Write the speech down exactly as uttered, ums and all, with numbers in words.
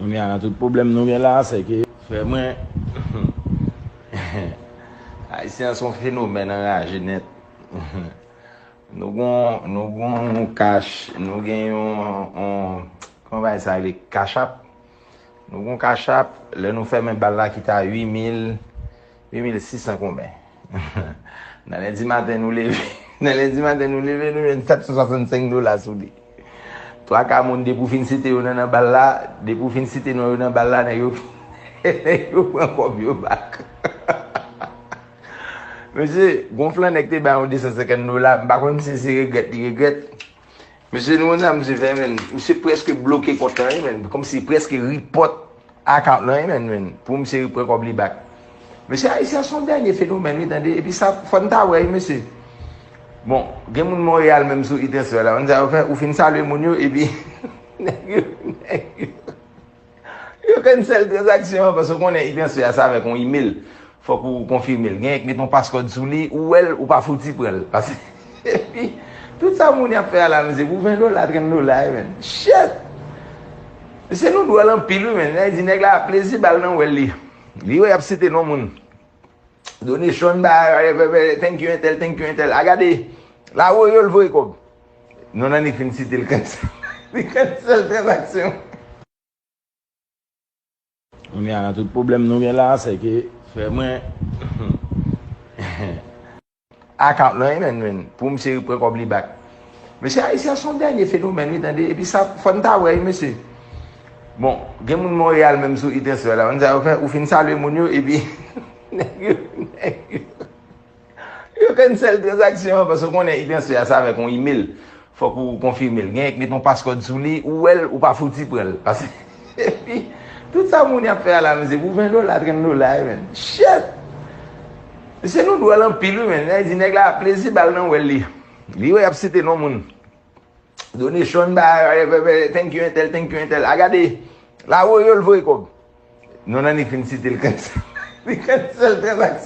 Kounye a, nan tout pwoblèm nou gen la, se ke frè mwen, Ayisyen an se yon fenomèn anraje nèt. Nou gon, nou gon yon kach, nou gen yon, yon, kòman bagay sa rele? Cash App. Nou gon Cash App, lè nou fèmen bal la ki ta uit mil, uit mil sis san konbyen. Nan lendi maten nou leve, nan lendi maten nou leve, nou jwenn sèt san swasannsenk dola sou li. Twa ka moun, depi w fin site yo nan, nan bal la, depi w fin site non yo nan bal la, nèg yo, nèg yo pran kòb yo bak. Mesye, gon flannè ki te bay yon de san senkant dola, m pa konn si se regrèt li regrèt. Mesye, nou konn sa misye fè, menn. Misye prèske bloke kont lan, wi, menn. Kòmsi prèske report account lan, wi, menn, menn. Pou misye repran kòb li bak. Mesye, Ayisyen an se yon dènye fenomèn, wi, tande. Epi sa, fò n ta wè, wi, mesye. Bon, gen moun Monreyal menm sou e-transfè la. Konn sa yo fè, ou fin salye moun yo, epi nèg yo, nèg yo, yo cancel tranzaksyon an, paske w konnen e-transfè a se avèk yon email. Fòk ou konfime l. Gen k met yon passcode sou li, ou wè l, ou pa fouti pran l. Paske, epi, tout sa moun y ap fè a la, mesye, pou ven dola, trant dola, wi, menn. Shit! Mesye, nou dwòl anpil, wi, menn. Nèg di, nèg la, plezi ba l nan wè l li. Li wè y ap site non moun. Donation, ba, thank you, entèl, thank you, entèl. A gade, la, woyo l voye kòb. Non, nan li fin site l cancel. Li cancel tranzaksyon. Kounye a, nan tout pwoblèm nou gen la, se ke, frè mwen, account lan, wi, menn, menn, pou misye repran kòb li bak. Mesye, Ayisyen an se yon dènye fenomèn, wi, tande. Epi sa, fò n ta wè, wi, mesye. Bon, gen moun Monreyal menm sou e-transfè la. Konn sa yo fè, ou fin salye moun yo, epi nèg yo, nèg yo, yo cancel tranzaksyon an, paske w konnen e-transfè a se avèk yon email. Fòk ou konfime l. Gen k met yon passcode sou li, ou wè l, ou pa fouti pran l. Paske, epi, tout sa moun y ap fè a la, mesye, pou ven dola, trant dola, wi, menn. Shit! Mesye, nou dwòl anpil, wi, menn. Nèg di, nèg la, plezi ba l nan wè l li. Li wè y ap site non moun. Donation, ba, thank you, entèl, thank you, entèl. A gade, la, woyo l voye kòb. Non, nan li fin site l cancel. Li cancel tranzaksyon.